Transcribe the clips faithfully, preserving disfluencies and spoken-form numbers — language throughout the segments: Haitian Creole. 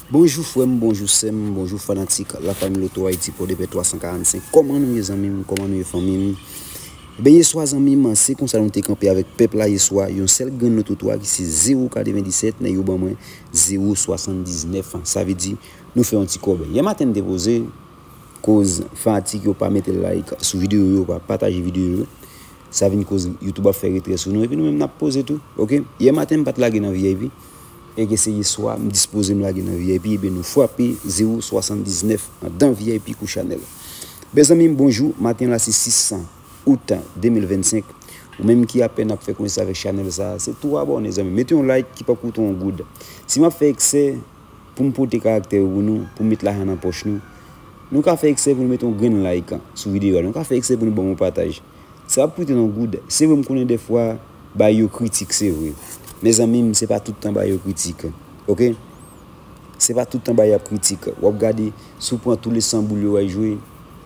Bonjou frè m, bonjou sè m, bonjou fanatik Lafanmi Loto Ayiti Pòdepè twa san karannsenk. Kòman nou ye zanmi m, kòman nou ye fanmi m? Ebyen yeswa zanmi m, se konsa nou te kanpe avèk pèp la yeswa, yon sèl grenn loto twa ki se zewo katrevendisèt, nèg yo ban mwen zewo swasanndiznèf. Sa vle di nou fè yon ti kòb. Yè maten m te poze, koz fanatik yo pa mete like sou videyo yo, pa pataje videyo yo. Sa vin koz YouTube ap fè retrè sou nou, epi nou menm n ap poze tou, oke? Yè maten m pa t lage nan V I P, e ke se yeswa m dispoze m lage nan V I P, ebyen nou frape zewo swasanndiznèf anndan V I P kou chanèl. Mezanmi m bonjou, maten la se sis out de mil vennsenk. Ou menm ki apèn ap fè konesans avèk chanèl sa, se tou abòne zanmi. Mete yon like ki p ap koute yon goud. Si m ap fè eksè, pou m pote karaktè yo pou nou, pou m met lajan nan pòch nou. Nou ka fè eksè pou nou mete yon grenn like sou videyo a. Nou ka fè eksè pou nou ban m yon pataj. Sa ap koute nou goud. Se vre m konnen dèfwa, bagay yo kritik, se vre. Mezanmi m, se pa tout tan bagay yo kritik. Oke? Se pa tout tan bagay ap kritik. W ap gade, si w pran tou le san boul yo w al jwe,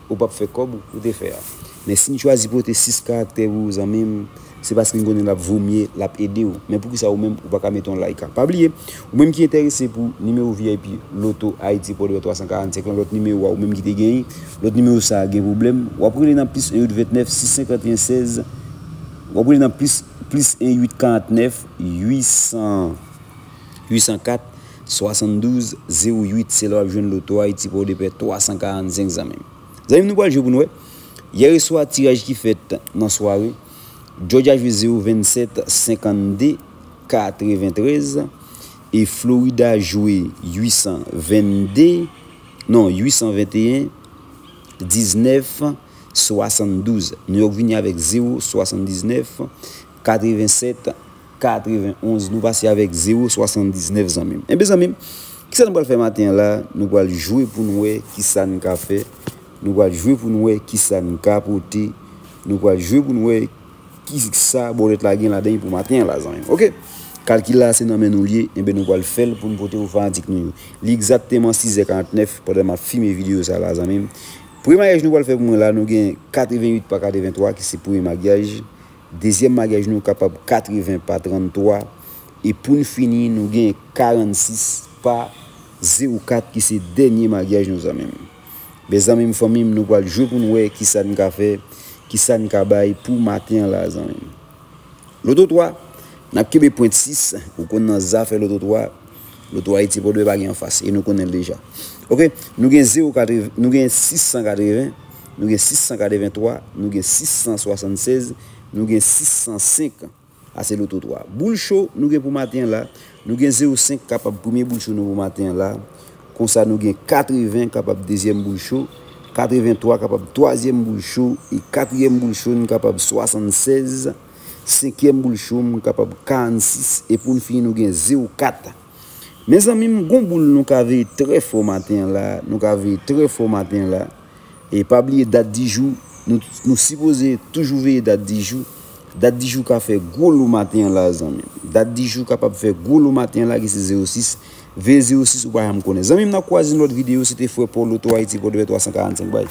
ou p ap fè kòb ou te fè a. Men si n chwazi pote sis karaktè pou ou zanmi m, se paske n konnen l ap vo mye, l ap ede w. Men poukisa ou menm ou pa ka mete yon like? Pa bliye, ou menm ki enterese pou nimewo V I P Loto Ayiti Pòdepè twa san karannsenk lan, lòt nimewo a ou menm ki te genyen, lòt nimewo sa a gen pwoblèm, w ap rele nan plis en uit ventnèf sis senkanteyen sèz, w ap rele nan plis, plis en uit karantnèf uit san, uit san kat swasanndouz zewo uit, se la w ap jwenn Loto Ayiti Pòdepè twa san karannsenk zanmi m. Zanmi m, nou pral jwe pou n wè. Yè swa, tiraj ki fèt nan sware, Georgia jwe zewo vennsèt senkannde katreventrèz e Florida jwe uit san vennde, non, uit san venteyen diznèf swasanndouz. New York vini avèk zewo swasanndiznèf katrevensèt katrevenonz. Nou pase avèk zewo swasanndiznèf zanmi m. Enben zanmi m, kisa nou pral fè maten an la? Nou pral jwe pou n wè kisa n ka fè. Nou pral jwe pou n wè kisa n ka pote. Nou pral jwe pou n wè kisa bòlèt la gen ladan l pou maten an la zanmi m. Oke? Kalkil la se nan men nou l ye, enben nou pral fè l pou n pote pou fanatik nou yo. Li egzakteman sizè karantnèf pandan m ap filme videyo sa la zanmi m. Premye maryaj nou pral fè pou mwen la, nou gen katrevenuit pa katreventwa ki se premye maryaj. Dezyèm maryaj nou kapab katreven pa tranntwa. E pou n fini, nou gen karannsis pa zewo kat ki se dènye maryaj nou zanmi m. Mezanmi m, fanmi m, nou pral jwe pou n wè kisa n ka fè, kisa n ka bay pou maten an la zanmi m. Loto twa, n ap kenbe pwent sis, ou konn nan zafè loto twa, Loto Ayiti Pòdepè pa gen anfas, e nou konnen l deja. Oke, nou gen zewo katreven, nou gen sis san katreven, nou gen sis san katreventwa, nou gen sis san swasannsèz, nou gen sis san senk. Sa se loto twa. Boul cho nou gen pou maten an la, nou gen zewo senk kapab premye boul cho nou pou maten an la. Konsa nou gen katreven kapab dezyèm boul cho, katreventwa kapab twazyèm boul cho, e katriyèm boul cho n kapab swasannsèz, senkyèm boul cho m kapab karannsis, e pou n fini nou gen zewo kat. Mezanmi m, gon boul nou ka veye trè fò maten an la, nou ka veye trè fò maten an la. E pa bliye dat di jou, nou, nou sipoze toujou veye dat di jou. Dat di jou ka fè gwo lo maten an la zanmi m. Dat di jou kapab fè gwo lo maten an la ki se zewo sis. Veye zewo sis ou pa janm konnen. Zanmi m, n ap kwaze nan lòt videyo, se te frè Paul Loto Ayiti Pòdepè twa san karannsenk bay.